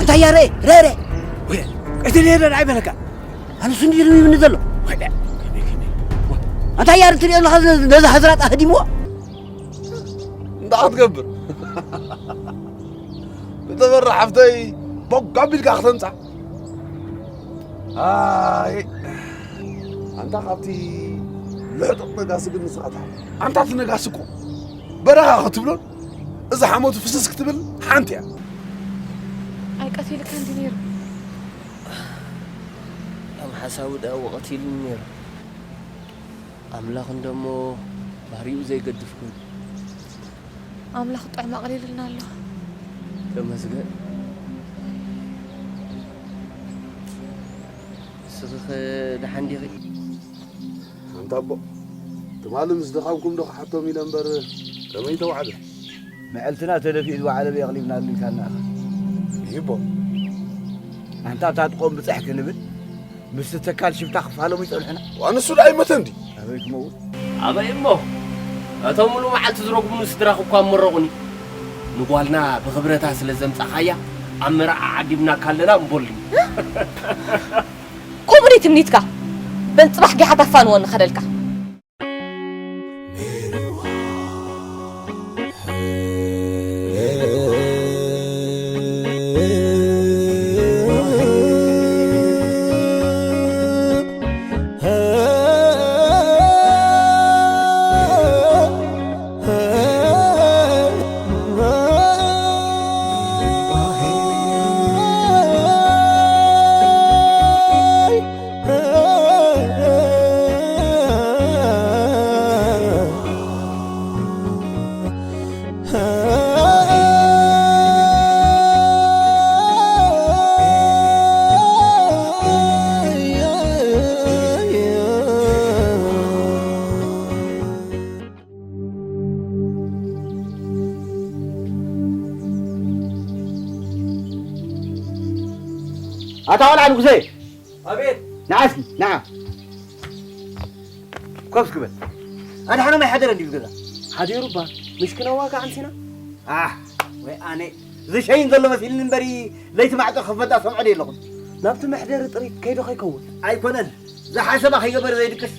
ታያረ ረረ ወይ ቀደለ ረረ ኣይበለካ ኣነ ሱንዲ ይብኒ ዘሎ ኣንታ ያር ትሪኦ ኣለኻ ነዛ ሕዝራጣ ህዲምዎ እንታይ ክትገብር ብተበራ ሓፍተይ ቦግ ኣቢልካ ክተምፃ ኣይ ኣንታ ካብቲ ልሕጡቕ ነጋሲ ግን ንስኻ ትሓ ኣንታ እቲ ነጋሲ እኮ በረኻ ክትብሎን እዚ ሓሞቱ ፍስስ ክትብል ሓንቲ እያ ኣይቀቲልካ እንዲ ነይሩ ከም ሓሳቡ ደኣ ወቐት ኢሉኒ ነይሩ ኣምላኽ እንደሞ ባህሪኡ ዘይገድፍ ኮይኑ ኣምላኽ ጥዕሚ ኣቕሊልልና ኣሎ ተመስገን ንስኺኸ ደሓን ዲኺ ኣንታ ኣቦ ትማሊ ምስ ድኻምኩም ዶ ክሓቶም ኢለ እምበር ከመይ ተዋዕለ መዐልትና ተደፊኡ ዝወዓለ በየቕሊብናሉ ኢልካና ኢኻ ይቦ ኣንታ ኣብታ ጥቖም ብፅሕ ክንብል ምስቲ ተካል ሽፍታ ክፋለሙ ይፀንሑና ዋንሱ ደኣ ይመተን ድዩ ኣበይ ክመውት ኣበይ እሞ እቶም ሙሉ መዓልቲ ዝረግሙኒ ስድራኽ እኳ መረቑኒ ንጓልና ብኽብረታ ስለ ዘምጻኻያ ኣብ መርዓ ዓዲምናካ ኣለና እምቦልኒ ቁምሪ ትምኒትካ በል ፅባሕ ጊሓ ታፋንዎ ንኸደልካ ኣታ ቆልዓ ንጉሰ ኣቤት ንዓ እስኪ ንዓ ኮፍ እስኪ በል ኣድሓኖም ኣይሓደረን ድዩ ገዛ ሓዲሩ እባ ምሽ ክነዋግዕ ኣምሲና ኣሕ ወይ ኣነ ዝሸይን ዘሎ መሲልኒ እምበሪ ለይቲ ማዕጾ ክፈታ ሰምዖ ዶ ኣለኹም ናብቲ መሕደሪ ጥሪት ከይዶ ከይከውን ኣይኮነን ዝሓሰባ ከይገበረ ዘይድቅስ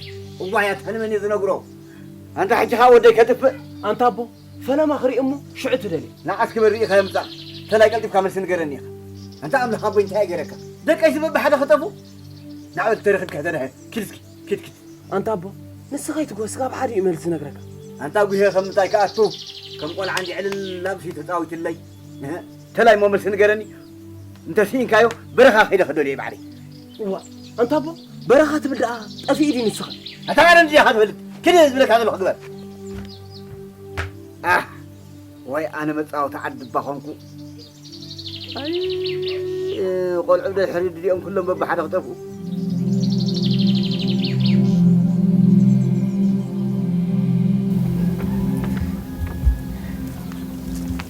እዋያት ሕልመን እዩ ዝነግሮ ኣንታ ሕጂ ኸዓ ወደይ ከጥፍእ ኣንታ ኣቦ ፈለማ ክርኢ እሞ ሽዑ ትደልየ። ንዓስ ክበሪ ኢኻ የምጻእ። ተላይ ቀልጢፍካ መልሲ ንገረኒ ኢኻ። ኣንታ ኣምላኽ ኣቦይ እንታይ እየ ገይረካ? ደቀይሲ በብሓደ ክጠፉ? ናዕበል ተረኺብካ ተደሀ። ኪድ እስኪ። ኪድ ኪድ። ኣንታ ኣቦ ንስኻ ኣይትጎስ ስጋብ ሓዲኡ መልሲ ነግረካ። ኣንታ ጉሄ ከም ምንታይ ክኣቱ? ከም ቆልዓ እንዲ ዕልል ኣምስዩ ተጻዊትለይ። እህ፣ ተላይ እሞ መልሲ ንገረኒ። እንተ ስኢንካዮ በረኻ ከይደ ክደልዮ ባዕለይ። እዋ ኣንታ ኣቦ በረኻ ትብል ደኣ ጠፊኡ ድዩ ንስኻ? ኣታ ኣነ እንድየ ኢኻ ትፈልጥ። ኪድ ዝብለካ ዘለኹ ግበር። ኣሕ ወይ ኣነ መጻወቲ ዓዲ እባ ኾንኩ ኣይ ቆልዑ ደድሕሪ ድዲኦም ኩሎም በብሓደ ክጠፍኡ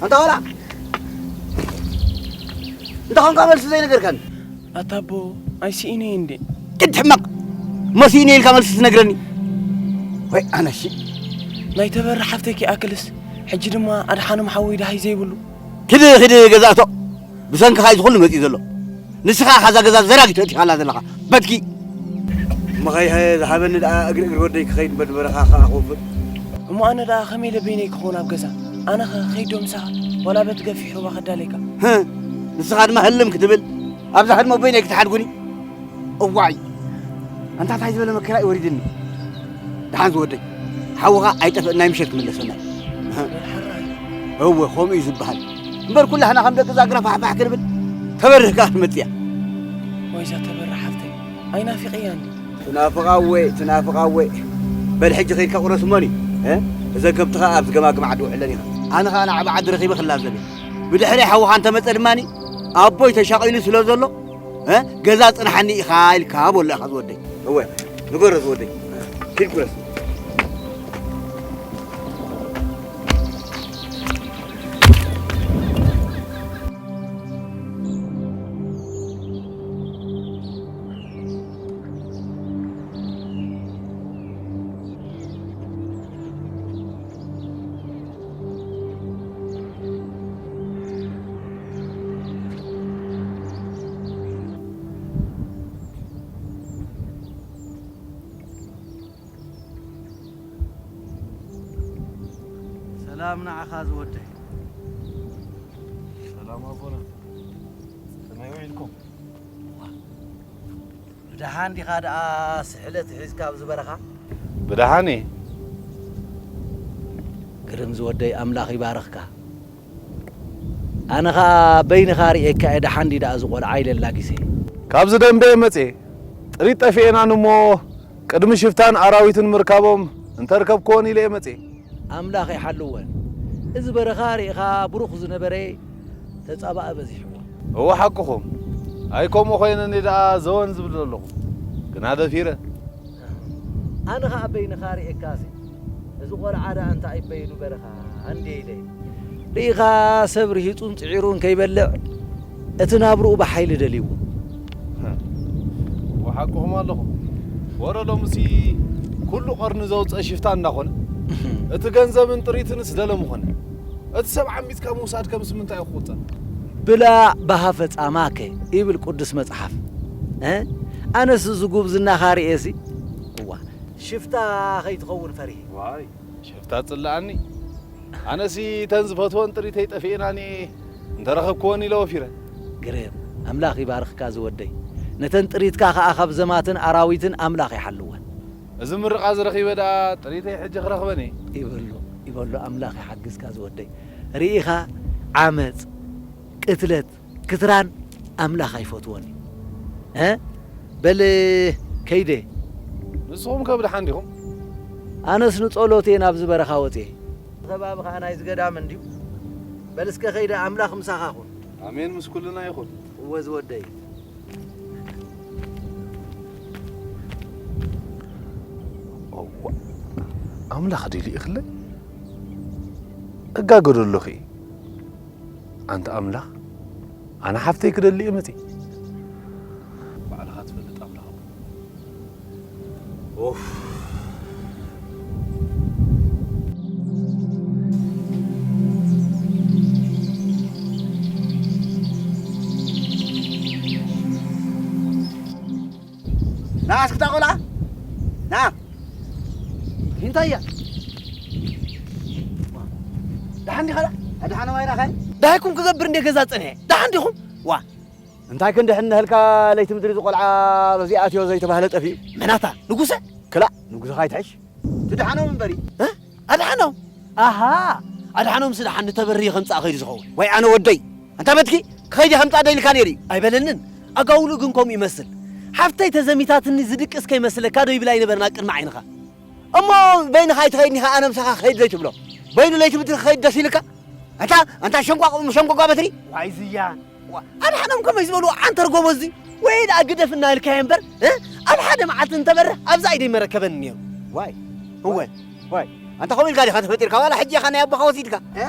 ኣንታ ቆልዓ እንታይ ኾንካ መልሲ ዘይነገርካኒ ኣታ ኣቦ ኣይስኢነየ እንዴ? ጭድ ሕማቕ! መሲኡኒ ኢልካ መልሲ ትነግረኒ? ወይ ኣነሺ! ናይ ተበራ ሓፍተይ ከይኣክልስ ሕጂ ድማ ኣድሓኖም ሓወይ ደሃይ ዘይብሉ። ክድ ክድ ገዛእቶ! ብሰንክኻ እዩ ዝኹሉ መፂኡ ዘሎ። ንስኻ ኢኻ እዛ ገዛ ዘራጊ ተእቲኻላ ዘለኻ። በትኪ! መኸይሀ ዝሃበኒ ደኣ እግሪ እግሪ ወደይ ክኸይድ እምበር በረኻ ከኣ ክወፍር። እሞ ኣነ ደኣ ከመይ ኢለ በይነይ ክኸውን ኣብ ገዛ? ኣነኸ ኸይድ ዶ ምሳኻ? ዋላ በቲ ገፊሕ ሩባ ከዳልየካ። ህህ! ንስኻ ድማ ህልም ክትብል ኣብዛ ህድሞ በይነይ ክትሓድጉኒ እዋይ ኣንታ ታይ ዝበለ መከራ እዩ ወሪድኒ ደሓን ዝወደይ ሓውኻ ኣይጠፍእን ናይ ምሸት ክምለሰና እዩ እወ ከምኡ እዩ ዝበሃል እምበር ኩላህና ከም ደቂ ዛግራ ፋሕፋሕ ክንብል ተበርህ ከኣ ትመፅእ እያ ወይዛ ተበርህ ሓፍተይ ኣይናፊቐያ እንዲ ትናፍቓ እወ ትናፍቓ እወ በል ሕጂ ኸይድካ ቁረስ እሞኒ እዘን ከብትኻ ኣብዚ ገማግም ዓዲ ውዕለን ኢኻ ኣነ ኸኣ ንዓብ ዓዲ ረኺበ ክላዘብ እየ ብድሕሪ ሓውኻ እንተመፀ ድማኒ ኣቦይ ተሻቒሉ ስለ ዘሎ ገዛ ፅንሓኒ ኢኻ ኢልካ በሎ ኢኻ ዝወደይ እወ ንገሮ ዝወደይ ኪድ ኩረስ ሰላም ንዓኻ ዝወደይ። ሰላም ኣቦና። ከመይ ውዒልኩም? ብደሓን ዲኻ ደኣ ስሕለት ሒዝካ ኣብዚ በረኻ? ብደሓን እየ። ግርም ዝወደይ፣ ኣምላኽ ይባርኽካ። ኣነ ኸኣ በይንኻ ርእየካ እየ፣ ደሓን ድዩ ደኣ እዚ ቖልዓ ኢለ ኣላጊሰ። ካብዚ ደንበ እየ መጽየ። ጥሪት ጠፊኤናን እሞ ቅድሚ ሽፍታን ኣራዊትን ምርካቦም እንተርከብክዎን ኢለ እየ መጽየ። ኣምላኽ ይሓልወን። እዚ በረኻ ርኢኻ ብሩኽ ዝነበረ ተጻባኢ በዚሕዎ። እወ ሓቅኹም። ኣይ ከምኡ ኮይነ እየ ደኣ ዘወን ዝብል ዘለኹ። ግና ደፊረ። ኣነ ኸኣ በይንኻ ርእየካሲ፣ እዚ ቖልዓ ደኣ እንታይ በይኑ በረኻ እንዴ ኢለ። ርኢኻ ሰብ ርሂጹን ጽዒሩን ከይበልዕ፣ እቲ ናብርኡ ብሓይሊ ደልይዎ። ወሓቅኹም ኣለኹም። ወረ ሎምሲ ኩሉ ቐርኒ ዘውፅአ ሽፍታ እንዳኾነ፣ እቲ ገንዘብን ጥሪትንስ ደለ ምኾነ። እቲ ሰብ ዓሚፅካ ምውሳድ ከምስ ምንታይ እዩ ክቑፀር? ብላዕ ብሃፈፃማከ ይብል ቅዱስ መፅሓፍ። እ? ኣነስ እዚ ጉብዝናኻ ርእየሲ፣ እዋ፣ ሽፍታ ኸይትኸውን ፈሪሄ። ዋይ፣ ሽፍታ ጽልኣኒ። ኣነሲ እተን ዝፈትወን ጥሪተይ ጠፊኤናኒ እንተረኸብክወን ኢለ ወፊረ። ግርም፣ ኣምላኽ ይባርኽካ ዝወደይ። ነተን ጥሪትካ ኸኣ ካብ ዘማትን ኣራዊትን ኣምላኽ ይሓልወን። እዚ ምርቓ ዝረኺበ ደኣ ጥሪተይ ሕጂ ክረኽበን እየ። ይበሎ፣ ይበሎ፣ ኣምላኽ ይሓግዝካ ዝወደይ። ርኢኻ ዓመጽ፣ ቅትለት፣ ክትራን ኣምላኽ ኣይፈትዎን እዩ። እ? በል ከይደ። ንስኹም ከ ብደሓን ዲኹም? ኣነስ ንጸሎት እየ ናብዚ በረኻ ወጽየ። ከባቢ ኸኣ ናይዚ ገዳም እንድዩ። በል እስከ ከይደ፣ ኣምላኽ ምሳኻ ኹን። ኣሜን፣ ምስ ኩልና ይኹን። እወ ዝወደይ። እዋ፣ ኣምላኽ ድዩ ልኢኽለይ? እጋገዶ ኣለኹ እየ። ኣንታ ኣምላኽ፣ ኣነ ሓፍተይ ክደሊ እየ መጺእ። ባዕልኻ ትፈልጥ ኣምላኽ እኮ። ኡፍ። ና እስክታ ቆልዓ፣ ና። እንታይ እያ? ደሓን ዲኻ? ደሓን ዋይራ ኸን? ደሃይኩም ክገብር እንደ ገዛ ጸኒሐ። ደሓን ዲኹም? ዋ። እንታይ ክንድሕን ነህልካ ለይቲ ምድሪ ዝቆልዓ በዚ ኣትዮ ዘይተባህለ ጠፊኡ። መናታ ንጉሰ? ክላእ ንጉስኻ ይትሕሽ። ትድሓኖም እምበሪ። እ? ኣድሓኖም? ኣሃ። ኣድሓኖም ስድሓን ንተበርህ ከምጻእ ኸይዱ ዝኸውን። ወይ ኣነ ወደይ። ኣንታ በትኪ ክኸይድ ከምጻእ ደሊካ ነይሩ እዩ። ኣይበለንን። ኣጋውልኡ ግን ከምኡ ይመስል። ሓፍተይ ተዘሚታትኒ ዝድቅስ ከይመስለካ ዶ ይብል ኣይነበርና ቅድሚ ዓይንኻ? እሞ በይንኻ ኣይትኸይድን ኢኻ፣ ኣነ ምሳኻ ክኸይድ ዘይትብሎ? በይኑ ለይቲ ምድሪ ክኸይድ ደስ ኢልካ? ኣንታ፣ ኣንታ ሸንቋቕ፣ ሸንቋቋ በትሪ? ዋይ ዝያን። ዋ፣ ኣድሓኖም ከመይ ዝበልዎ ዓንተር ጎበዝ እዩ። ወይ ደኣ ግደፍ እናበልካዮ እምበር፣ እ? ኣብ ሓደ መዓልቲ እንተበርህ ኣብዛ ኢደይ መረከበኒ ነይሩ። ዋይ። እወ። ዋይ። ኣንታ ከምኡ ኢልካ ዲኻ ተፈጢርካ? ዋላ ሕጂ ኢኻ ናይ ኣቦኻ ወሲድካ? እ፣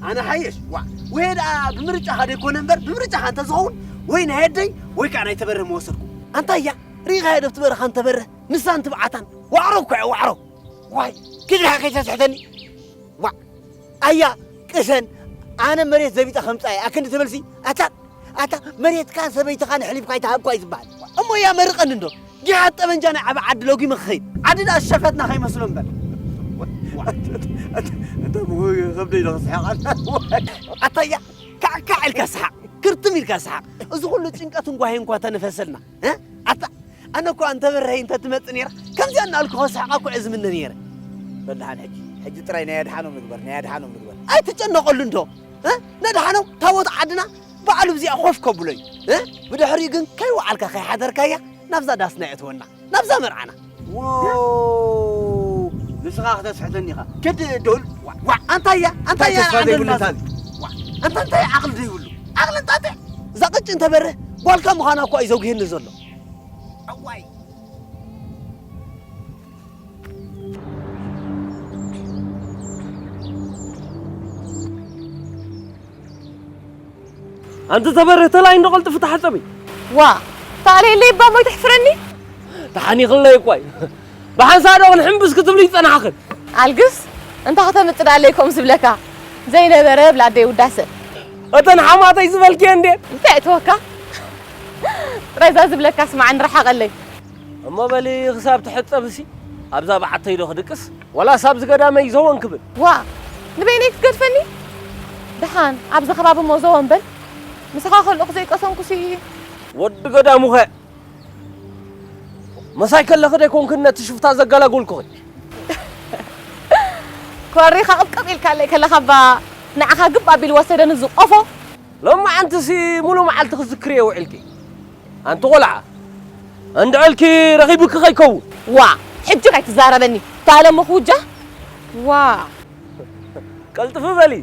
ኣነ ሓየሽ። ዋ፣ ወይ ደኣ ብምርጫኻ ደይኮነ እምበር፣ ብምርጫኻ እንተዝኸውን፣ ወይ ናይ ኣደይ ወይ ከኣ ናይ ተበርህ ምወሰድኩ። ኣንታ እያ፣ ርኢኻዮ ዶ ኣብቲ በረኻ እንተበርህ? ንሳን ትብዓታን። ዋዕሮ እኮ እያ፣ ዋዕሮ። ዋይ፣ ግድኻ ከይተስሕተኒ። ዋዕ፣ ኣያ፣ ቅሰን፣ ኣነ መሬት ዘቢጠ ከምጻእ እየ፣ ኣክንዲ ትብልሲ፣ ኣታ፣ ኣታ፣ መሬትካን ሰበይትኻን ኣሕሊፍካ ኣይትሃብኳ እዩ ዝበሃል። እሞ እያ መርቐኒ እንዶ፣ ጊሓት ጠበንጃ ናይ ዓቢ ዓዲ ሎጊመ ክኸይድ፣ ዓዲ ደኣ ዝሸፈትና ከይመስሎ እምበር። ኣታ፣ ኣታ፣ ኣታ፣ ብጎ ከብደይ ዶ ክስሕቕ ኣላ? ኣታ እያ፣ ካዕካዕ ኢልካ ስሓቕ፣ ክርትም ኢልካ ስሓቕ። እዚ ኩሉ ጭንቀትን ጓሄን እኳ ተነፈሰልና፣ እ? ኣታ፣ ኣነ እኮ እንተ በርሀይ እንተ ትመጽእ ነይራ፣ ከምዚኣ እናበልኩ ከስሕቓ እኮ እየ ዝምነ ነይረ። በል ደሓን ሕጂ፣ ሕጂ ጥራይ ናይ ኣድሓኖም ንግበር፣ ናይ ኣድሓኖም ንግበር። ኣይትጨነቐሉ እንዶ፣ እ? ነድሓኖም ታቦት ዓድና ባዕሉ ብዚኣ ኮፍ ከብሎ እዩ፣ እ? ብድሕሪኡ ግን ከይወዓልካ ከይሓደርካያ ናብዛ ዳስና የእትወና፣ ናብዛ መርዓና። ዎ፣ ንስኻ ክተስሕተኒ ኢኻ። ክድ ዶል፣ ዋዕ፣ ዋዕ፣ ኣንታያ፣ ኣንታያ፣ እንታይ ተስፋ ዓንደል ዘይብሉ ናቱ። ታል? ዋዕ፣ ኣንታ እንታይ ዓቕሊ ዘይብሉ? ዓቕሊ እንጣጢዕ። እዛ ቅጭን ተበርህ ጓልካ ምዃና እኮ እዩ ዘጉህየኒ ዘሎ። እዋይ። ኣንቲ ተበርህ ተላይ እንዶ ቀልጥፊ ተሓጸቢ። ዋ፣ ተኣልየለይ እባ እሞ ኣይተሕፍረኒ። ተሓኒኽለይ እኳ እዩ። ብሓንሳእ ዶ ክንሕምብስ ክትብሊ ይጸናሕኽን? ኣልግስ፣ እንታ ከተምጽእ ደኣለይ ከምኡ ዝብለካ? ዘይነበረ ብላ ኣደይ ውዳሰ። እተን ሓማተይ ዝበልክየን እንዴ? እንታይ እተወካ? ጥራይ እዛ ዝብለካ ስማዓኒ፣ ርሓቐለይ። እሞ በሊ ክሳብ ትሕጸብሲ ኣብዛ በዓተይ ዶ ክድቅስ? ዋላስ ኣብዚ ገዳመይ ዘወን ክብል? ዋ፣ ንበይነይ ክትገድፈኒ? ደሓን ኣብዚ ከባቢ ሞዘ ወንበል ምሳኻ ከልኡኽ ዘይቀሰንኩሲ። ወዲ ገዳሙኸ ምሳይ ከለኺ ደይኮንክን ነቲ ሽፍታ ዘገላጎልኩኺ? ኮሪኻ ቅብቅብ ኢልካለይ ከለኻ እባ ንዓኻ ግብ ኣቢሉ ወሰደኒ ዝቆፎ። ሎማዓንትሲ ሙሉ መዓልቲ ክዝክርዮ ውዒልኪ። ኣንቲ ቆልዓ፣ እንድዕልኪ ረኺብኪ ከይከውን። ዋ፣ ሕጂ ከይትዛረበኒ። ታለሞ ክውጃ? ዋ። ቀልጥፊ በሊ።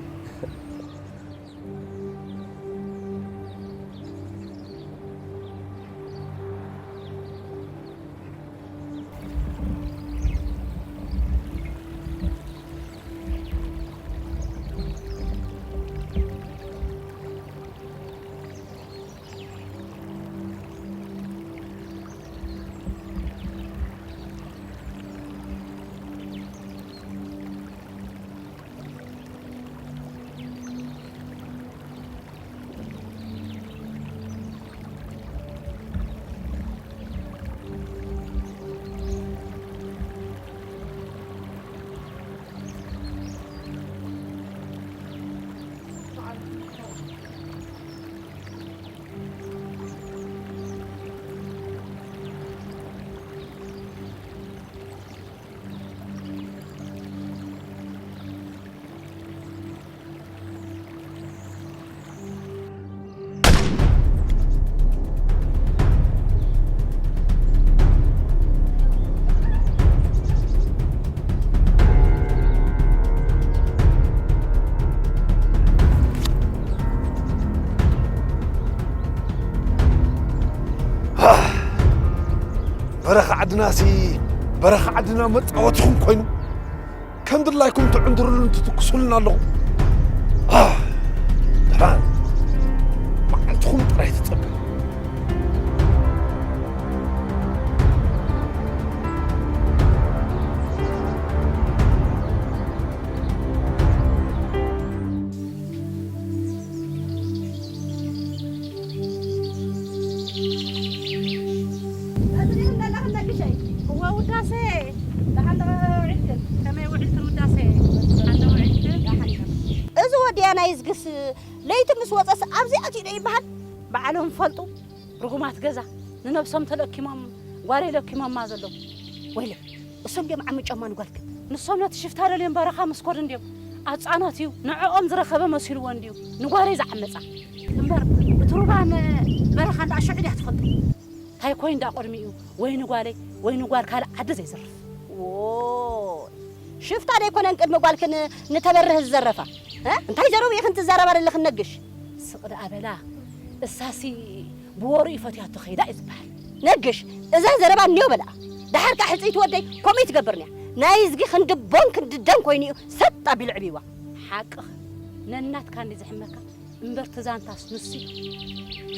በረኻ ዓድናሲ በረኻ ዓድና መጻወትኹም ኮይኑ ከም ድላይኩም ትዕንድሩሉን ትትኩሱሉን ኣለኹም። ኣህ፣ ደሓን መዓልትኹም ጥራይ ትጸበ። እዋ ውዳሴ፣ ደሓን ዶ ውዒልክን? ከመይ ውዒልክን ውዳሴ? ደሓን ዶ ውዒልክን? ደሓን ኢና። እዚ ወዲያ ናይ ዝግስ ለይቲ ምስ ወፀስ ኣብዚ ኣትዩ ዶ ይበሃል? ባዕሎም ፈልጡ ርጉማት ገዛ ንነብሶም ተለኪሞም ጓለይ ለኪሞማ ዘለዉ። ወይለ እሶም ድዮም ዓሚጮማ ንጓልክን? ንሶም ነቲ ሽፍታ ደልዮም በረኻ ምስ ኮዱ እንድዮም ኣጻኖት እዩ ንዕኦም ዝረኸበ መሲልዎ እንድዩ ንጓለይ ዝዓመጻ። እምበር እቲ ሩባን በረኻን ደኣ ሽዑ ድያ ትፈልጦ? እንታይ ኮይን ደኣ ቅድሚኡ ወይ ንጓለይ ወይ ንጓል ካልእ ዓዲ ዘይዝርፍ። ዎ ሽፍታ ደይኮነን ቅድሚ ጓልክን ንተበርህ ዝዘረፋ? እ? እንታይ ዘረቡ ኢኽን ትዛረባ ዘለኽን ነግሽ? ስቕ ደኣ በላ እሳሲ ብወሩ ይፈትያቶ ኸይዳ እዩ ዝበሃል። ነግሽ እዛ ዘረባ እኒዮ በልኣ። ደሓር ከኣ ሕፅይቲ ወደይ ከምኡ ትገብርንያ። ናይ እዝጊ ክንዲ ቦን ክንዲ ደም ኮይኑ እዩ ሰጥ ኣቢሉ ዕብይዋ። ሓቅኽ ነናትካ እንዲ ዝሕመካ እምበር ትዛንታስ ንሱ እዩ።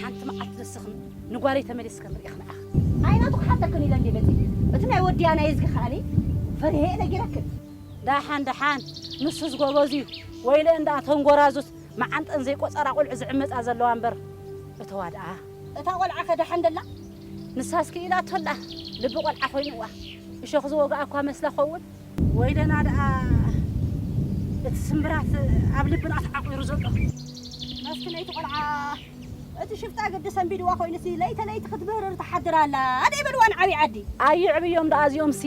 ሓንቲ መዓልቲ ዘስኽን ንጓለይ ተመሊስከ ንሪእኽ ንኣኽ። ኣይናቱ ክሓተክን ኢለ እንዲ መፂ እቲ ናይ ወድያ ናይ እዝጊ ከኣኒ ፈሪሄ ነጊረክን። ደሓን ደሓን ንሱስ ጎበዝ እዩ። ወይለ እንዳ ተንጎራዙት መዓንጠን ዘይቆጸራ ቆልዑ ዝዕመጻ ዘለዋ እምበር እተዋ ደኣ። እታ ቆልዓ ከ ደሓን ደላ? ንሳስ ክኢላቶ ኣላ። ልቢ ቆልዓ ኮይንዋ። እሾኽ ዝወግኣ እኳ መስላ ኸውን። ወይለና ደኣ እቲ ስምብራት ኣብ ልብና ተዓቂሩ ዘሎ። ናስኪ ነይቲ ቆልዓ እቲ ሽፍታ ግዲ ሰንቢድዋ ኮይኑሲ ለይተ ለይቲ ክትብህርር ትሓድር ኣላ። ኣደ ይበልዋ ንዓብዪ ዓዲ። ኣይዕብዮም ደኣ እዚኦምሲ።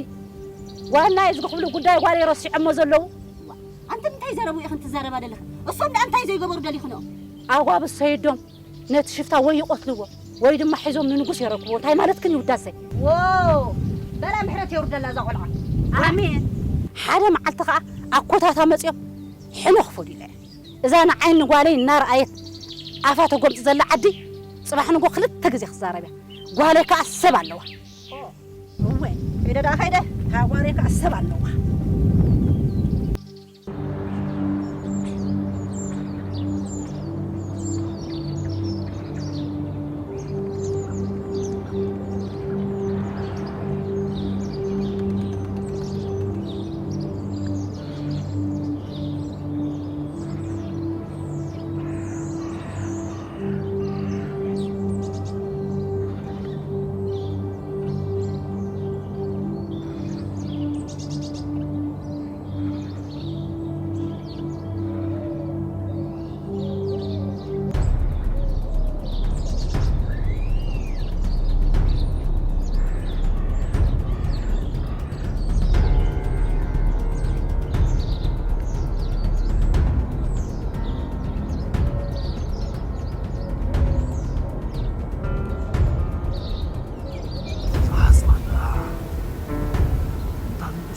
ዋና እዩ ዝኽፍሉ ጉዳይ ጓለይ ረሲዖሞ ዘለዉ። ኣንተ እንታይ ዘረቡ ኢኽን ትዛረባ ዘለኽን? እሶም ደኣ እንታይ ዘይገበሩ ደሊኽንኦም? ኣጓብዝ ሰይዶም ነቲ ሽፍታ ወይ ይቐትልዎ ወይ ድማ ሒዞም ንንጉስ የረክብዎ። እንታይ ማለትክን እዩ ውዳሰይ? ዎ በላ ምሕረት የውርደላ እዛ ቆልዓ። ኣሜን። ሓደ መዓልቲ ኸኣ ኣኮታታ መጽዮም ሕነ ክፈዱ ኢለ እየ። እዛ ንዓይኒ ጓለይ እናረኣየት ኣፋ ተጎምጽ ዘላ ዓዲ ጽባሕ ንጎ ክልተ ግዜ ክዛረብ እያ። ጓለይ ከኣ ሰብ ኣለዋ። እወ ከይደ ደኣ ከይደ። እታ ጓለይ ከኣ ሰብ ኣለዋ።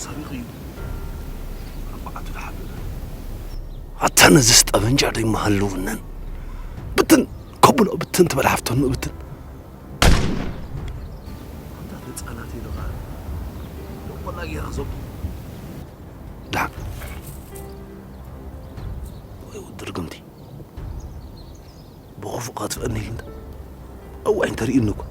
ሰሪቑ እዩ። ኣርባዕቱ ደሓር ኣታ ነዚስ ጠበንጃ ደይመሃልውነን። ብትን ከብሎ ብትን ትበል ሓፍተኑ ብትን። ኣንታ ህፃናት ኢሉ ኸዓ ደቆላ ገይራ ዞም። ደሓን። ወይ ወዲ ርግምቲ። ብኽፉእ ከጥፍአኒ ኢሉ እንዳ። እዋይ እንተርእዩኒ እኮ።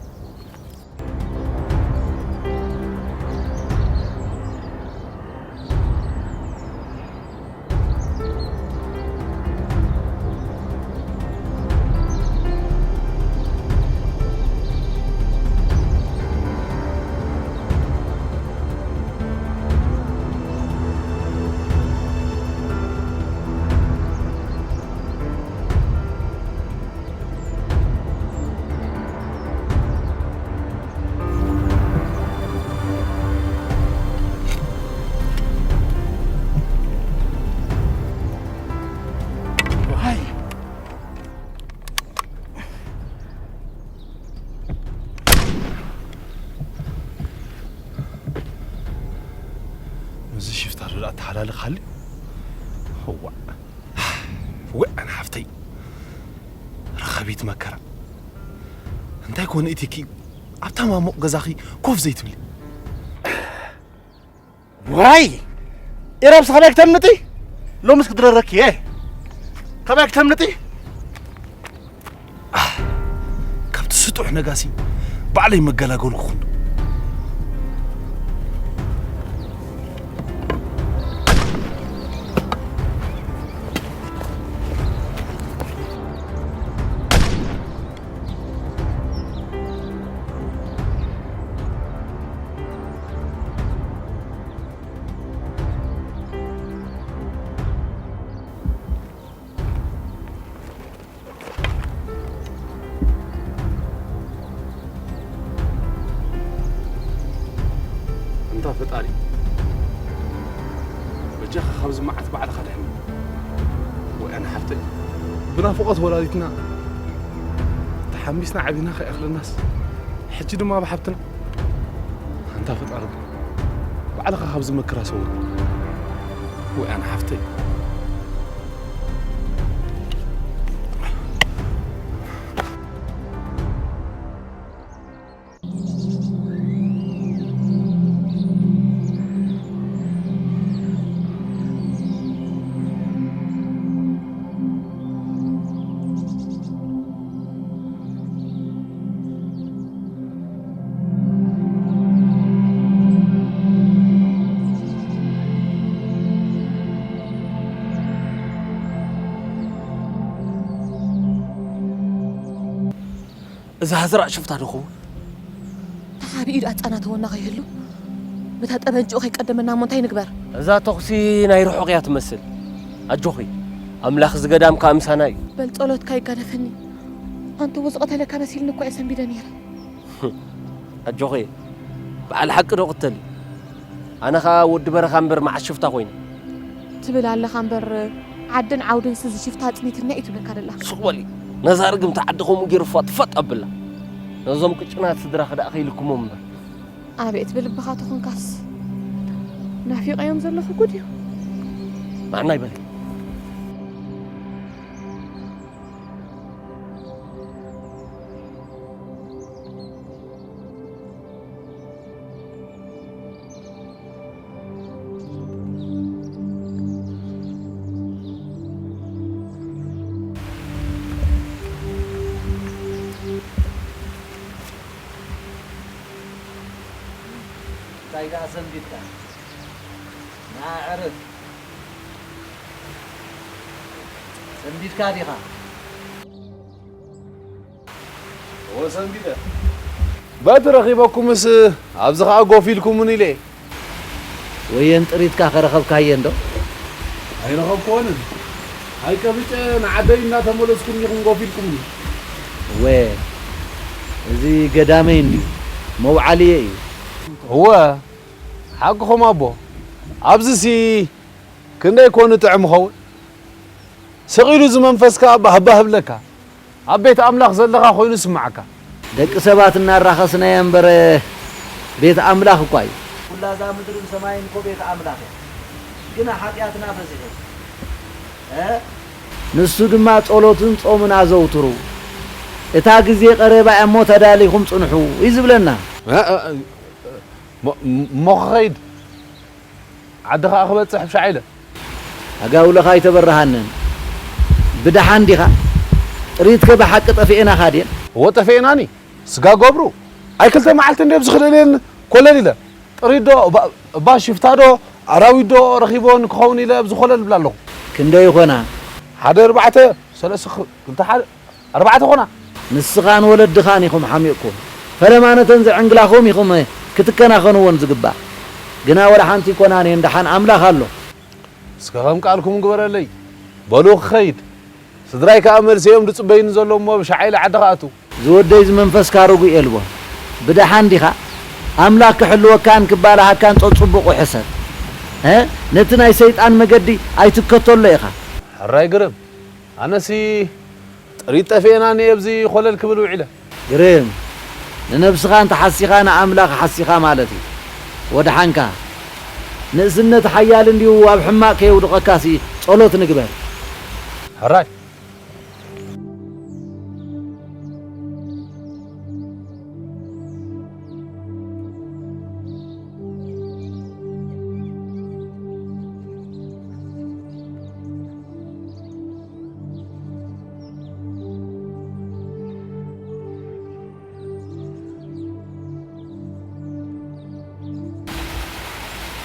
ምስዚ ሽፍታ ዶ ደኣ ተሓላልኽ ሃልዩ? እዋእ፣ እዋእ ኣነ ሓፍተይ፣ ረኸቢት መከራ። እንታይ ኮነ ኢቲኪ ኣብታ ማሞቕ ገዛኺ ኮፍ ዘይትብሊ? ዋይ! ኢራብስ ከመይ ክተምልጢ? ሎምስ ክድረረኪ እየ። ከመይ ክተምልጢ? ኣህ፣ ካብቲ ስጡሕ ነጋሲ ባዕለይ መገላገልኩ ኩን። እንታ ፈጣሪ፣ በጃኻ ካብዚ መዓት ባዕልኻ ድሕን። ወይ ኣነ ሓፍተይ፣ ብናፍቖት ወላዲትና ተሓሚስና ዓቢና ከይኣኽለናስ፣ ሕጂ ድማ ብሓብትና። ኣንታ ፈጣሪ፣ ባዕልኻ ካብዚ መከራ ሰውር። ወይ ኣነ ሓፍተይ። እዚ ሃዝራእ ሽፍታ ዶ ኸውን? ተሓቢኡ ደኣ ጻናተወና ከይህሉ፣ በታ ጠበንጅኡ ከይቀደመና እሞ እንታይ ንግበር? እዛ ተኹሲ ናይ ርሑቕ እያ ትመስል። ኣጆኺ፣ ኣምላኽ እዚ ገዳም ከኣ ምሳና እዩ። በል ጸሎትካ ይጋደፈኒ። ኣንተ፣ ዝቐተለካ መሲልኒ እኮ እየ ሰንቢደ ነይረ። ኣጆኺ፣ በዓል ሓቂ ዶ ቅተሊ? ኣነ ኸኣ ወዲ በረኻ እምበር መዓስ ሽፍታ ኮይነ? ትብል ኣለኻ እምበር፣ ዓድን ዓውድንስ እዚ ሽፍታ ኣጽኒትኒ እዩ ትብለካ ደላ። ሱቕ በሊ። ነዛ ርግምቲ ዓዲ ከምኡ ገይሩ ፈጥ ፈጥ ኣብላ። ነዞም ቅጭናት ስድራኺ ደኣ ከይልክሞም እምበር። ኣቤት ብልብኻ ተኾንካስ። ናፊቐዮም ዘለኹ ጉድ እዩ። ማዕናይ በሊ። እንታይ ደኣ ሰንቢድካ? ና ኣዕርፍ። ሰንቢድካ ዲኻ? እወ ሰንቢደ። በቲ ረኺበኩምስ ኣብዚ ኸኣ ጎፍ ኢልኩምኒ ኢለ። ወየን ጥሪትካ ከረኸብካየን ዶ? ኣይረኸብክወንን። ኣይቀብጨ ንዓደይ እናተመለስኩ እኒኹም ጎፍ ኢልኩምኒ። እወ፣ እዚ ገዳመይ እንድዩ፣ መውዓልየ እዩ። እወ፣ ሓቅኹም ኣቦ። ኣብዚሲ ክንደይ ኮን ጥዑም ይኸውን? ስቕ ኢሉ እዚ መንፈስካ ባህ ባህ ይብለካ። ኣብ ቤት ኣምላኽ ዘለኻ ኮይኑ ይስምዓካ። ደቂ ሰባት እናራኸስናዮ እምበር ቤት ኣምላኽ እኳ እዩ። ኩላ እዛ ምድርን ሰማይን እኮ ቤት ኣምላኽ እያ። ግና ሓጢኣትና በዚሑ። እ? ንሱ ድማ ጸሎትን ጾምን ኣዘውትሩ፣ እታ ግዜ ቀረባ እያ እሞ ተዳሊኹም ጽንሑ እዩ ዝብለና። እ፣ እ፣ እ፣ እሞ፣ እሞ ክኸይድ፣ ዓዲ ኸኣ ክበጽሕ ብሻዕ ኢለ። ኣጋውለኻ ኣይተበረሃንን። ብደሓን ዲኻ? ጥሪትከ ብሓቂ ጠፊኤናኻ ድየን? እወ ጠፊኤናኒ። ስጋ ገብሩ። ኣይ ክልተ መዓልቲ እንድየ ኣብዚ ክልእልየን ኮለል ኢለ። ጥሪት ዶ፣ እባ፣ እባ ሽፍታ ዶ፣ ኣራዊት ዶ ረኺቦን ክኸውን ኢለ ኣብዚ ኮለል እብላ ኣለኹ። ክንደይ ይኾና? ሓደ ኣርባዕተ፣ ሰለስተ፣ ክልተ፣ ሓደ፣ ኣርባዕተ ኾና። ንስኻን ወለድኻን ኢኹም ሓሚቕኩም። ፈለማ ነተን ዘዕንግላኹም ኢኹም ክትከናኸንዎን ዝግባእ። ግና ወላ ሓንቲ ኣይኮናን እየን፣ ደሓን ኣምላኽ ኣሎ። እስከ ከም ቃልኩም ግበረለይ። በሉ ክኸይድ። ስድራይ ከኣ መልሰዮም ድጽበዩኒ ዘሎ እሞ ብሻዕ ኢለ ዓዲ ክኣቱ። ዝወደይ ዝመንፈስካ ርጉእ የልቦን። ብደሓን ዲኻ? ኣምላኽ ክሕልወካን ክባልሃካን ጸጽቡቑ ሕሰብ። እ? ነቲ ናይ ሰይጣን መገዲ ኣይትከተሎ ኢኻ። ሕራይ ግርም። ኣነሲ ጥሪት ጠፊኤናኒ ኣብዚ ኮለል ክብል ውዒለ። ግርም። ንነብስኻ እንተ ሓሲኻ ንኣምላኽ ሓሲኻ ማለት እዩ። ወድሓንካ። ንእስነት ሓያል እንድዩ ኣብ ሕማቕ ከየውድቐካሲ ጸሎት ንግበር። ሕራይ።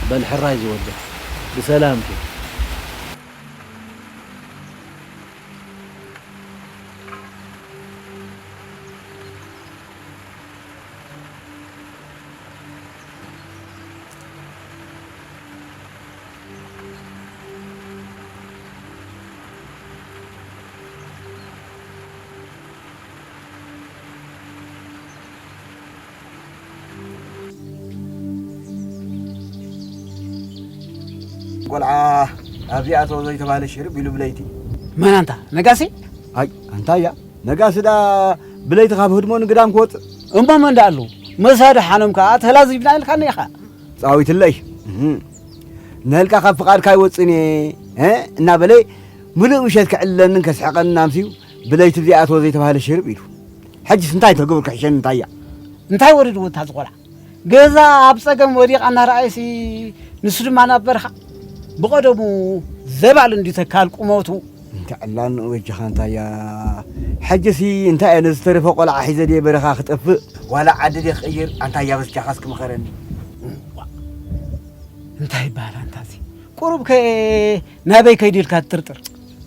በል ሕራይ ዝወደ ብሰላም ኪድ። ቆልዓ ኣብዚኣ ተወ ዘይተባህለ ሽርብ ኢሉ ብለይቲ። መን ኣንታ? ነጋሲ? ኣይ፣ ኣንታ እያ። ነጋሲ ደኣ ብለይቲ ካብ ህድሞ ንግዳም ክወጽእ። እሞ መን ደኣ ኣለዉ? መሳዲ ሓኖም ከኣ ተላዚብና ኢልካኒ ኢኻ። ጻዊትለይ። እህ። ነልካ ካብ ፍቓድካ ኣይወጽእን እየ፣ እ? እናበለ ምሉእ ምሸት ክዕልለንን ከስሕቐንን ኣምስዩ ብለይቲ ኣብዚኣ ተወ ዘይተባህለ ሽርብ ኢሉ። ሕጅስ እንታይ ተገብር ክሕሸኒ እንታይ እያ? እንታይ ወሪድዎ እታ ዝቖልዓ? ገዛ ኣብ ጸገም ወዲቓ እናረኣየሲ ንሱ ድማ ናብ በረኻ። ብቐደሙ ዘባል እንድዩ ተካል ቁመቱ። እንተ ዕላል ንኡ በጃኻ እንታያ። ሕጅሲ እንታይ እየ ነዚ ዝተረፈ ቆልዓ ሒዘ ድየ በረኻ ክጠፍእ? ዋላ ዓዲ ድየ ክቕይር? ኣንታያ በጃኻስ ክምኸረኒ። እንታይ ይበሃል ኣንታዚ? ቁሩብ ከ ናበይ ከይዱ ኢልካ ትጥርጥር?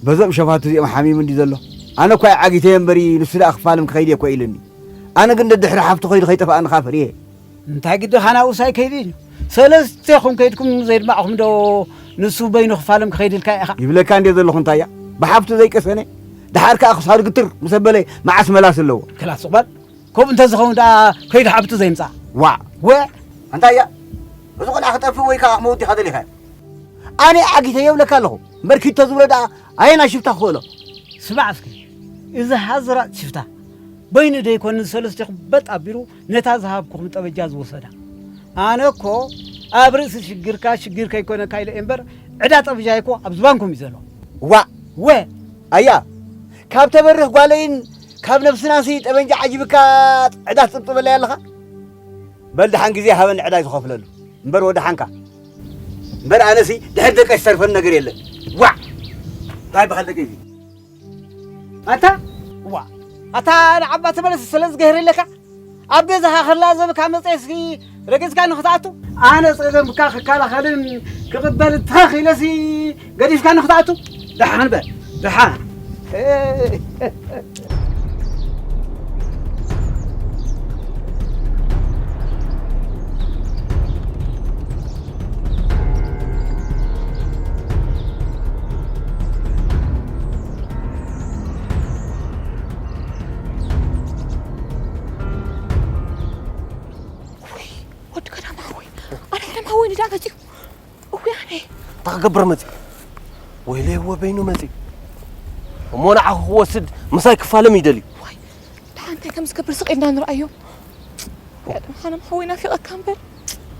በዞም ሸፋቱ እዚኦም ሓሚሙ እንድዩ ዘሎ። ኣነ እኳ እየ ዓጊተዮ እምበሪ ንሱ ደኣ ክፋለም ክኸይድ እየ እኮ ኢሉኒ። ኣነ ግን ደድሕሪ ሓፍቱ ከይዱ ከይጠፍኣኒ ከኣ ፈሪሀ። እንታይ ግድኻ ናብኡስ ኣይከይድን እዩ። ሰለስቴኹም ከይድኩም ዘየድማዕኹም ዶ ንሱ በይኑ ክፋለም ክኸይድ ኢልካ ኢኻ? ይብለካ እንድየ ዘለኹ እንታያ። ብሓፍቱ ዘይቀሰነ፣ ደሓር ከኣ ክሳዱ ግትር ምስ ኣበለ መዓስ መላስ ኣለዎ? ክላስ ሱቕ በል። ከምኡ እንተዝኸውን ደኣ ከይዱ ሓፍቱ ዘይምጻእ። ዋዕ። ወ- ኣንታያ፣ እዚ ቆልዓ ክጠፍእ ወይ ከኣ ክመውት ዲኻ ደሊኻ? ኣነ ዓጊተዮ እብለካ ኣለኹ። እምበር ኪድ ተዝብሎ ደኣ ኣየናይ ሽፍታ ክኽእሎ? ስማዕ እስኪ፣ እዚ ሃዝራጥ ሽፍታ በይኑ ደይኮን ንሰለስቴኹም በጥ ኣቢሉ ነታ ዝሃብኩኹም ጠበጃ ዝወሰዳ። ኣነ እኮ ኣብ ርእሲ ሽግርካ ሽግር ከይኮነካ ኢለ እየ እምበር፣ ዕዳ ጠበጃይ እኮ ኣብ ዝባንኩም እዩ ዘሎ። ዋእ! ወ! ኣያ! ካብ ተበርህ ጓለይን ካብ ነብስናንሲ ጠበንጃ ዓጂብካ ዕዳ ትጥብጥበለይ ኣለኻ? በል ደሓን ግዜ ሃበኒ ዕዳይ ዝኸፍለሉ። እምበር ወደሓንካ። እምበር ኣነሲ ድሕሪ ደቀይ ዝተርፈኒ ነገር የለን። ዋዕ! እንታይ በሃል ደቀይ እዚ? ኣታ፣ ዋ፣ ኣታ ንዓባ ተመለስ፣ ስለ ዝገህር ኣለካ። ኣብ ገዛኻ ከላ ዘብካ መጸ እስኪ ረጊጽካ ንኽትኣቱ። ኣነ ጸገምካ ክከላኸልን ክቕበል እንተኺለሲ ገዲፍካ ንኽትኣቱ። ደሓን በል፣ ደሓን። ውይ፣ ወዲ ቀዳማዊ፣ ኣነ ቀዳማዊ ንዳ መጺኡ። እውይ፣ ኣነ። እንታይ ክገብር መጺኡ? ወይለይ እወ በይኑ መጺኡ። እሞ ንዓኹ ክወስድ ምሳይ ክፋለም ይደልዩ። ዋይ፣ ደሓን እንታይ ከም ዝገብር ስቕ ኢልና ንርኣዮ። ቀደም ሓነም ሓወይ ናፊቐካ እምበር።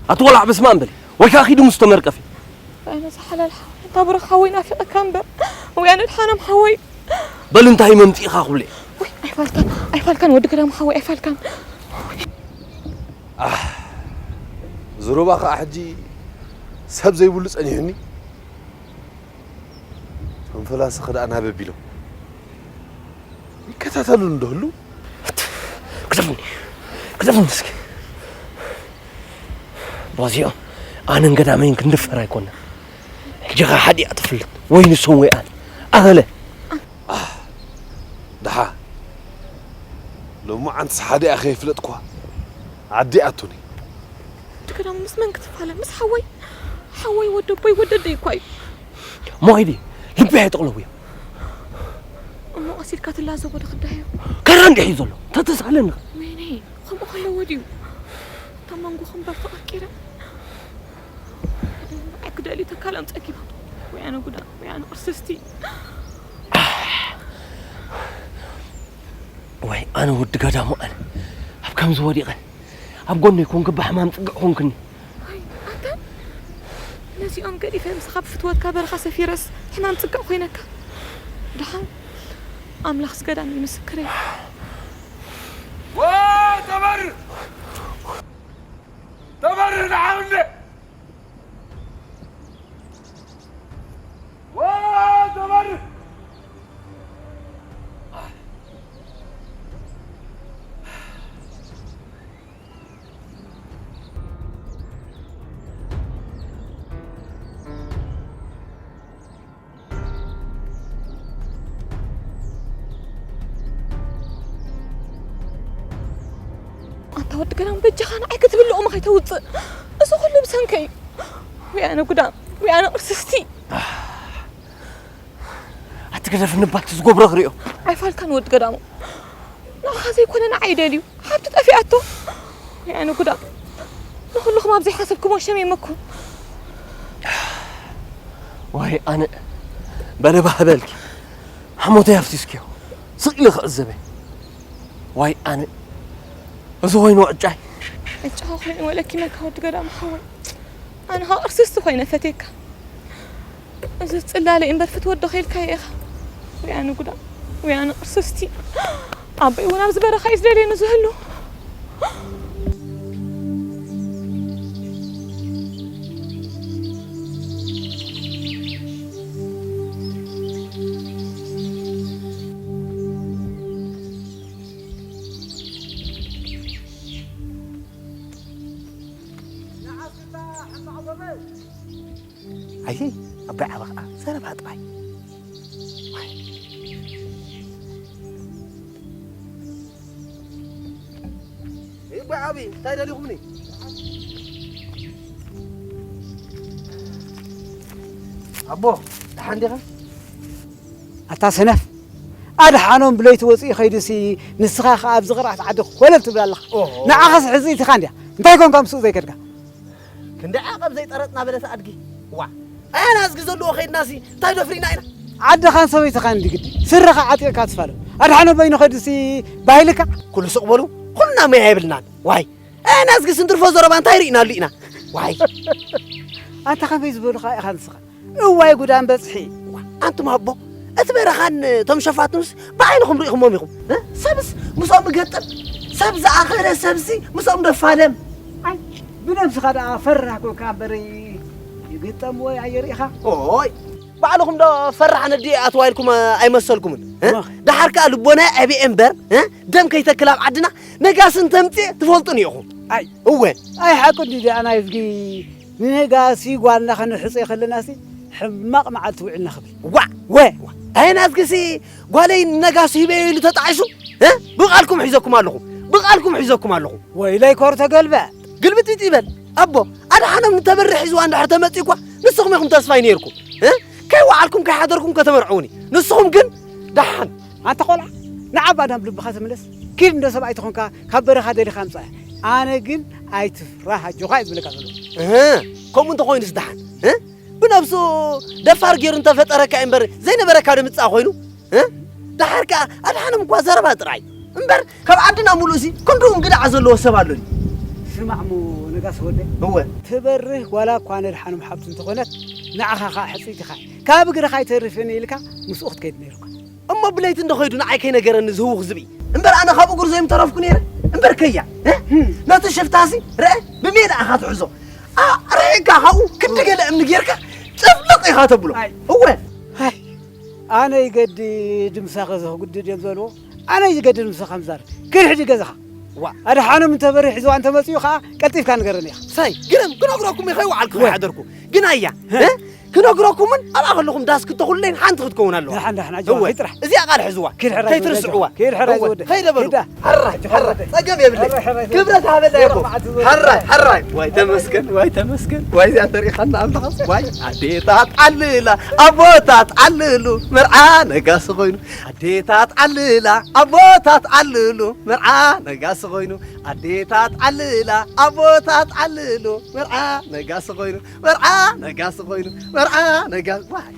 ኣቲ ቆልዓ በስመ ኣብ በሊ። ወይ ከኣ ኪዲ ምስ ተመርቀፊ። ኣይ ነዚ ሓላል ሓወይ፣ እንታ ብሩኽ ሓወይ ናፊቐካ እምበር። ወይ ኣነ ድሓኖም ሓወይ። በሉ እንታይ መምጺእኻ ክብሎ እየ። ወይ ኣይፋልካን፣ ኣይፋልካን ወዲ ገዳሙ ሓወይ ኣይፋልካን። ኣህ፣ እዚ ሩባ ከኣ ሕጂ ሰብ ዘይብሉ ጸኒሑኒ። እቶም ፈላሲ ከ ደኣ ናበይ ቢሎም? ይከታተሉኒ ዶ ህሉ? ግደፉኒ፣ ግደፉኒ እስኪ። በዚኦም ኣነን ገዳመይን ክንድፈር ኣይኮነን። ሕጂ ኸ ሓዲኣ ትፍልጥ ወይ ንሶም ወይ ኣነ። ኣኸለ። ኣህ፣ ደሓ። ሎማዓንትስ ሓዲኣ ከይፍለጥኳ ዓዲ ኣቱኒ። እቲ ገዳሙ ምስ መን ክትፋለ? ምስ ሓወይ? ሓወይ ወደቦይ ወደደይ እኳ እዩ። ሞይዲ፣ ልቢ ኣይጥቕለውዮ። እሞ ቀስ ኢልካ ትላዘቦ ዶ ክዳዮ? ከራ እንዲሕ እዩ ዘሎ። ተተሳለኒ። ወይኔ፣ ከምኡ ከለዎ ድዩ? እታ መንጎ ከምበር ተቐርቂረ። ኣይ ክደሊ ተካሎም ጸጊቦም። ወይ ኣነ ጉዳ፣ ወይ ኣነ ቅርስስቲ። ወይ ኣነ ወዲ ገዳሙ ኣነ። ኣብ ከምዚ ወዲቐ። ኣብ ጎነይ ኮንኪ ብሕማም ጽግዕ ኮንክኒ። ኣይ፣ ኣንታ ነዚኦም ገዲፈ ምሳኻ ብፍትወትካ በረኻ ሰፊረስ ሕማም ጽግዕ ኮይነካ። ደሓን ኣምላኽ ዝገዳኒ ምስክረይ። ዋ፣ ተበር! ተበር ደሓን እንደ! ዋ፣ ተበር! ኣንታ ወዲ ገዳም በጃኻ ንዓይ ክትብል ሎቕሚ ከይተውፅእ። እዚ ኩሉ ብሰንከይ እዩ። ወይ ኣነ ጉዳም፣ ወይ ኣነ ቅርስስቲ። ኣቲ ግደፍኒ እባ እቲ ዝገብሮ ክሪኦ። ኣይፋልካን ወዲ ገዳሙ። ንዓኻ ዘይኮነ ንዓይ ደልዩ። ሓብቲ ጠፊኣቶ። ወይ ኣነ ጉዳም። ንኹልኹም ኣብ ዘይሓሰብኩሞ ሸሚመኩም። ዋይ ኣነ በለ ባህበልኪ። ሓሞተይ ኣፍሲስክዮ። ስቕ ኢለ ክዕዘበ። ዋይ ኣነ። እዚ ኮይኑ ዕጫይ። ዕጫኻ ኮይኑ ወለኪመካ ወዲ ገዳሙ ሓወይ። ኣነ ኸኣ ቅርስስቲ ኮይነ ፈትየካ። እዚ ጽላለይ እምበር ፍትወት ዶ ከይልካዮ ኢኻ? ወይ ኣነ ጉዳ፣ ወይ ኣነ ቅርስስቲ። ኣቦይ እውን ኣብዚ በረኻ እዩ ዝደልየኒ ዝህሉ። ኣየ ኣባይ ዓባ ኸዓ ዘረባ ጥራይ። እባ ዓቢ እንታይ ደሊኹምኒ? ኣቦ ደሓን ዲኻ? ኣታ ሰነፍ፣ ኣድሓኖም ብለይቲ ወፂኡ ከይዱሲ፣ ንስኻ ኸዓ ኣብዚ ቅርዓት ዓዲ ኮለል ትብል ኣለኻ። ኦሆ። ንዓኻስ ሕፅኢትኻ እንድያ። እንታይ ኮንካ ምስኡ ዘይከድካ? ክንዲ ዓቐብ ዘይጠረጥና በለስ ኣድጊ። ዋ፣ ኣያና እዝጊ ዘለዎ ከይድናሲ እንታይ ዶ ፍሪና ኢና? ዓድኻን ሰበይትኻን እንዲ ግዲ። ስርኻ ዓጢቕካ ትፋለም። ኣድሓኖም በይኑ ከይዱሲ ባሂልካ? ኩሉ ስቕ በሉ፣ ኩልና መያ የብልናን። ዋይ፣ ኣያና እዝጊ ስንትርፎ ዘረባ እንታይ ርኢናሉ ኢና? ዋይ። ኣንታ ከመይ ዝበሉኻ ኢኻ ንስኻ? እዋይ ጉዳም በጽሒ። ኣንቱም ኣቦ፣ እቲ በረኻን እቶም ሸፋቱንስ ብዓይንኹም ርኢኹሞም ኢኹም። እ? ሰብስ ምስኦም ይገጥም፣ ሰብ ዝኣኸለ ሰብሲ ምስኦም ደፋለም። ኣይ፣ ብነብስኻ ደኣ ፈራህ ኮንካ እምበር ይግጠምዎ ኣየርኢኻ። ኦይ፣ ባዕልኹም ዶ ፈራሕ ነዲ ኣትዋ ኢልኩም ኣይመሰልኩምን? እ? እወ። ደሓር ከኣ ልቦና ዕብየ እምበር፣ እ? ደም ከይተክል ኣብ ዓድና ነጋሲ እንተምጽእ ትፈልጡን ኢኹም። ኣይ። እወ። ኣይ፣ ሓቁ እንዲ ደኣ ናይ እዝጊ ንነጋሲ ጓልና ከነሕጽዮ ከለናሲ ሕማቕ መዓልቲ ውዒልና ክብል። ዋዕ! ወ! ኣይ ናዝግሲ ጓለይ ነጋሲ ሂበዮ ኢሉ ተጣዒሱ? እ? ብቓልኩም ሒዘኩም ኣለኹ። ብቓልኩም ሒዘኩም ኣለኹ። ወይለይ ኮር ተገልበ። ግልብጥብጥ ይበል። ኣቦ፣ ኣድሓኖም ንተበርሕ ሒዝዋ እንድሕር ተመጺእኳ ንስኹም ኢኹም ተስፋይ ነይርኩም። እ? ከይወዓልኩም ከይሓደርኩም ከተመርዕዉኒ። ንስኹም ግን ደሓን። ኣንታ ቆልዓ፣ ንዓብ ኣዳም ልብኻ ተመለስ። ኪድ እንዶ ሰብኣይ ተኾንካ ካብ በረኻ ደሊኻ ምጻእ። ኣነ ግን ኣይትፍራህ ኣጆኻ እየ ዝብለካ ዘለኹ። እህ፣ ከምኡ እንተኾይኑስ ደሓን። እ? ብነብሱ ደፋር ገይሩ እንተፈጠረካ እምበር ዘይነበረካ ዶ ምጻእ ኮይኑ? እ? ደሓር ከኣ ኣድሓኖም እኳ ዘረባ ጥራይ እምበር ካብ ዓድና ሙሉእሲ ክንድኡ እንግድዓ ዘለዎ ሰብ ኣሎ ድዩ? ስማዕ እሞ ነጋስ ወደ እወ። ትበርህ ዋላ እኳ ነድሓኖም ሓብቱ እንተኾነት፣ ንዓኻ ኸዓ ሕጽይቲ ኢኻ። ካብ እግርኻ ኣይተርፍን ኢልካ ምስኡ ክትከይድ ነይሩካ። እሞ ብለይቲ እንዶ ኸይዱ ንዓይ ከይነገረኒ ዝህውኽ ዝብኢ። እምበር ኣነ ካብ እግሩ ዘይምተረፍኩ ነይረ። እምበር ከያ፣ እ? ነቲ ሽፍታሲ፣ ርአ፣ ብሜዳ ኢኻ ትሕዞ። ኣ፣ ርሒቕካ ካብኡ ክንዲ ገለ እምኒ ጌርካ ጭፍልቕ ኢኻ ተብሎ። ኣይ። እወ። ኣይ፣ ኣነ ይገድድ ምሳኸ ዘኽጉድድ እዮም ዘልዎ። ኣነ ይገድድ ምሳኻ ምዛር። ክድ ሕጂ ገዛኻ። ዋ። ኣድሓኖም እንተበሪ ሒዝዋ እንተመጺኡ ኸዓ ቀልጢፍካ ንገረኒ ኢኻ። ሳይ፣ ግርም፣ ክነግረኩም ኢኸ ይወዓልኩ ወይ። ሓደርኩ። ግን ኣያ፣ እ? እ? ክነግረኩምን ኣብኣ ከለኹም ዳስ ክትተኹለይን ሓንቲ ክትከውን ኣለዋ። ደሓን፣ ደሓን፣ ኣጆኻ፣ እወ። ኪድ ጥራሕ። እዚኣ ቃል ሕዝዋ። ኪድ ሕራይ ከይትርስዕዋ። ኪድ ሕራይ እወ፣ ዝወደ። ከይደ በሉ። ኪዳ። ሕራይ፣ ሕራይ፣ ጸገም የብለይ። ሕራይ፣ ሕራይ፣ ክብረት ሃበላ ሕራይ፣ ይኹን። ሕራይ፣ ሕራይ፣ ሕራይ። ዋይ ተመስገን፣ ዋይ ተመስገን። ዋይ እዚኣ ተሪኻና ኣምላኻ። ዋይ ኣዴታት ዓልላ፣ ኣቦታት ዓልሉ፣ መርዓ ነጋሲ ኮይኑ። ኣዴታት ዓልላ፣ ኣቦታት ዓልሉ፣ መርዓ ነጋሲ ኮይኑ። ኣዴታት ዓልላ፣ ኣቦታት ዓልሉ፣ መርዓ ነጋሲ ኮይኑ። መርዓ ነጋሲ ኮይኑ። መርዓ ነጋ-፣ ዋይ።